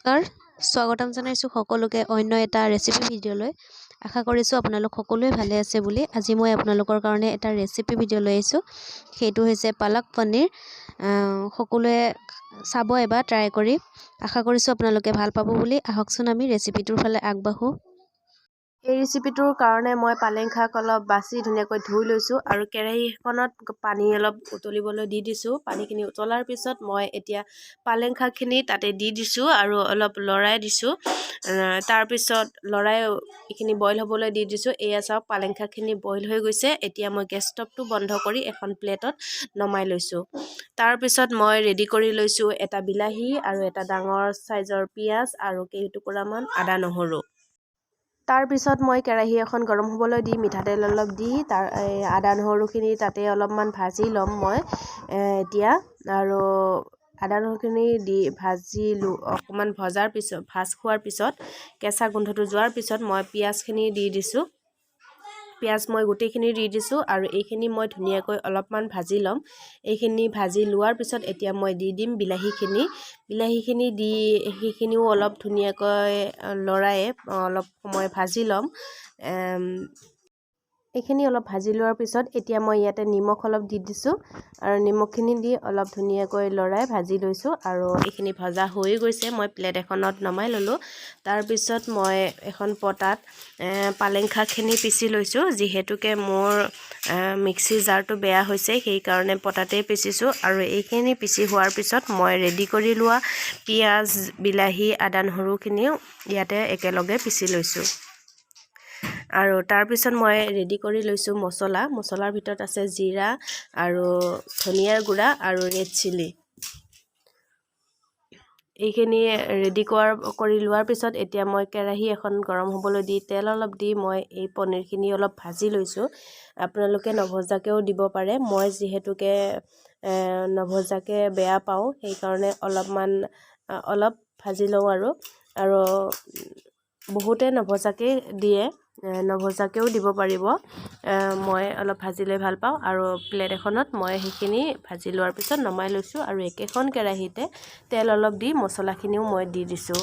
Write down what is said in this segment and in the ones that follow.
নমস্কাৰ, স্বাগতম জনাইছোঁ সকলোকে অন্য এটা ৰেচিপি ভিডিঅ'লৈ। আশা কৰিছোঁ আপোনালোক সকলোৱে ভালে আছে বুলি। আজি মই আপোনালোকৰ কাৰণে এটা ৰেচিপি ভিডিঅ' লৈ আহিছোঁ। সেইটো হৈছে পালক পনীৰ। সকলোৱে চাব এবাৰ ট্ৰাই কৰি। আশা কৰিছোঁ আপোনালোকে ভাল পাব বুলি। আহকচোন, আমি ৰেচিপিটোৰ ফালে আগবাঢ়োঁ। এই ৰেচিপিটোৰ কাৰণে মই পালেং শাক অলপ বাছি ধুনীয়াকৈ ধুই লৈছোঁ আৰু কেৰাহীখনত পানী অলপ উতলিবলৈ দি দিছোঁ। পানীখিনি উতলাৰ পিছত মই এতিয়া পালেং শাকখিনি তাতে দি দিছোঁ আৰু অলপ লৰাই দিছোঁ। তাৰপিছত লৰাই এইখিনি বইল হ'বলৈ দি দিছোঁ। এয়া চাওক, পালেং শাকখিনি বইল হৈ গৈছে। এতিয়া মই গেছ ষ্টভটো বন্ধ কৰি এখন প্লেটত নমাই লৈছোঁ। তাৰপিছত মই ৰেডি কৰি লৈছোঁ এটা বিলাহী আৰু এটা ডাঙৰ চাইজৰ পিঁয়াজ আৰু কেইটুকুৰামান আদা নহৰু। তাৰপিছত মই কেৰাহী এখন গৰম হ'বলৈ দি মিঠাতেল অলপ দি তাৰ এই আদা নহৰুখিনি তাতে অলপমান ভাজি ল'ম মই এতিয়া। আৰু আদা নহৰুখিনি দি ভাজি অকণমান ভজাৰ পিছত, ভাজ খোৱাৰ পিছত, কেঁচা গোন্ধটো যোৱাৰ পিছত মই পিঁয়াজখিনি দি দিছোঁ। পিঁয়াজ মই গোটেইখিনি দি দিছোঁ আৰু এইখিনি মই ধুনীয়াকৈ অলপমান ভাজি ল'ম। এইখিনি ভাজি লোৱাৰ পিছত এতিয়া মই দি দিম বিলাহীখিনি। বিলাহীখিনি দি সেইখিনিও অলপ ধুনীয়াকৈ লৰাই অলপ সময় ভাজি ল'ম। এইখিনি অলপ ভাজি লোৱাৰ পিছত এতিয়া মই ইয়াতে নিমখ অলপ দি দিছোঁ আৰু নিমখখিনি দি অলপ ধুনীয়াকৈ লৰাই ভাজি লৈছোঁ। আৰু এইখিনি ভজা হৈ গৈছে, মই প্লেট এখনত নমাই ল'লোঁ। তাৰপিছত মই এখন পটাত পালেং শাকখিনি পিচি লৈছোঁ। যিহেতুকে মোৰ মিক্সি জাৰটো বেয়া হৈছে, সেইকাৰণে পটাতেই পিচিছোঁ। আৰু এইখিনি পিচি হোৱাৰ পিছত মই ৰেডি কৰি লোৱা পিঁয়াজ, বিলাহী, আদা, নহৰুখিনিও ইয়াতে একেলগে পিচি লৈছোঁ। আৰু তাৰপিছত মই ৰেডি কৰি লৈছোঁ মছলা। মছলাৰ ভিতৰত আছে জিৰা আৰু ধনিয়াৰ গুড়া আৰু ৰেড চিলি। এইখিনি ৰেডি কৰি লোৱাৰ পিছত এতিয়া মই কেৰাহী এখন গৰম হ'বলৈ দি, তেল অলপ দি মই এই পনীৰখিনি অলপ ভাজি লৈছোঁ। আপোনালোকে নভজাকৈও দিব পাৰে। মই যিহেতুকে নভজাকৈ বেয়া পাওঁ, সেইকাৰণে অলপমান অলপ ভাজি লওঁ। আৰু বহুতে নভজাকেই দিয়ে, নভজাকৈও দিব পাৰিব। মই অলপ ভাজি লৈ ভাল পাওঁ। আৰু প্লেট এখনত মই সেইখিনি ভাজি লোৱাৰ পিছত নমাই লৈছোঁ আৰু একেখন কেৰাহীতে তেল অলপ দি মছলাখিনিও মই দি দিছোঁ।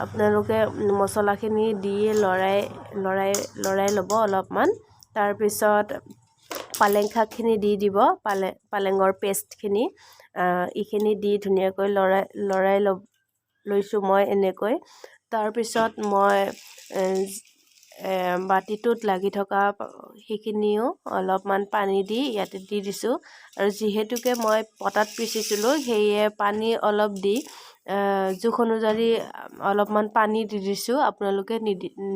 আপোনালোকে মছলাখিনি দি লৰাই লৰাই লৰাই ল'ব অলপমান। তাৰপিছত পালেং শাকখিনি দি দিব, পালেঙৰ পেষ্টখিনি। এইখিনি দি ধুনীয়াকৈ লৰাই লৰাই লৈছোঁ মই এনেকৈ। তাৰপিছত মই বাতিটোত লাগি থকা সেইখিনিও অলপমান পানী দি ইয়াতে দি দিছোঁ। আৰু যিহেতুকে মই পটাত পিচিছিলোঁ, সেয়ে পানী অলপ দি জোখ অনুযায়ী অলপমান পানী দি দিছোঁ। আপোনালোকে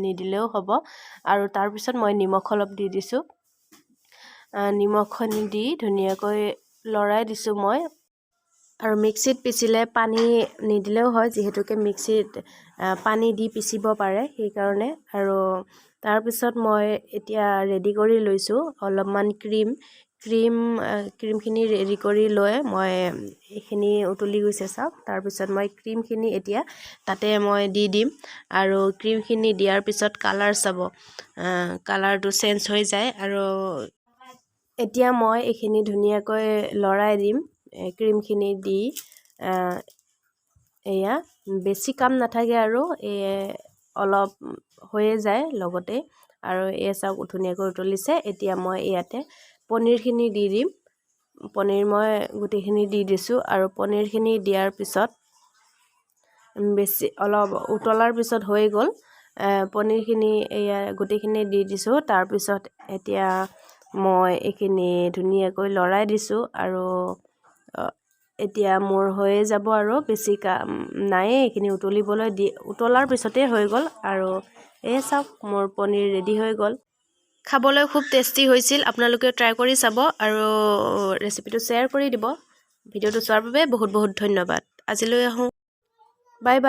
নিদিলেও হ'ব। আৰু তাৰপিছত মই নিমখ অলপ দি দিছোঁ। নিমখখিনি দি ধুনীয়াকৈ লৰাই দিছোঁ মই। আৰু মিক্সিত পিচিলে পানী নিদিলেও হয়, যিহেতুকে মিক্সিত পানী দি পিচিব পাৰে সেইকাৰণে। আৰু তাৰপিছত মই এতিয়া ৰেডি কৰি লৈছোঁ অলপমান ক্ৰীম। ক্ৰীমখিনি ৰেডি কৰি লৈ মই এইখিনি উতলি গৈছে চাওক। তাৰপিছত মই ক্ৰীমখিনি এতিয়া তাতে মই দি দিম। আৰু ক্ৰীমখিনি দিয়াৰ পিছত কালাৰ চাব, কালাৰটো চেঞ্জ হৈ যায়। আৰু এতিয়া মই এইখিনি ধুনীয়াকৈ লৰাই দিম ক্ৰীমখিনি দি। এয়া বেছি কাম নাথাকে আৰু এই অলপ হৈয়ে যায় লগতে। আৰু এয়া চাওক, ধুনীয়াকৈ উতলিছে। এতিয়া মই ইয়াতে পনীৰখিনি দি দিম। পনীৰ মই গোটেইখিনি দি দিছোঁ। আৰু পনীৰখিনি দিয়াৰ পিছত বেছি অলপ উতলাৰ পিছত হৈ গ'ল। পনীৰখিনি এয়া গোটেইখিনি দি দিছোঁ। তাৰপিছত এতিয়া মই এইখিনি ধুনীয়াকৈ লৰাই দিছোঁ আৰু এতিয়া মোৰ হৈয়ে যাব আৰু বেছি কাম নায়েই। এইখিনি উতলিবলৈ দি উতলাৰ পিছতেই হৈ গ'ল। আৰু এই চাওক, মোৰ পনীৰ ৰেডি হৈ গ'ল। খাবলৈ খুব টেষ্টি হৈছিল। আপোনালোকেও ট্ৰাই কৰি চাব আৰু ৰেচিপিটো শ্বেয়াৰ কৰি দিব। ভিডিঅ'টো চোৱাৰ বাবে বহুত বহুত ধন্যবাদ। আজিলৈ আহোঁ, বাই বাই।